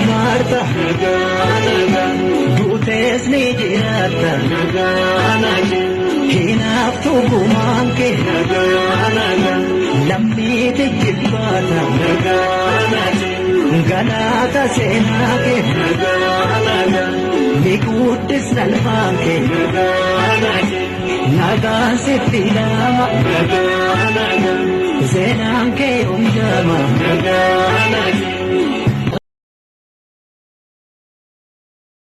abaarta, duutees ni jiraatta. Hinaaftu gumaan kee lammiiti jibbaata. Galaata seenaa kee ni guddisna ilmaan kee. Nagaan sitti ilaama. Seenaan kee hundaama.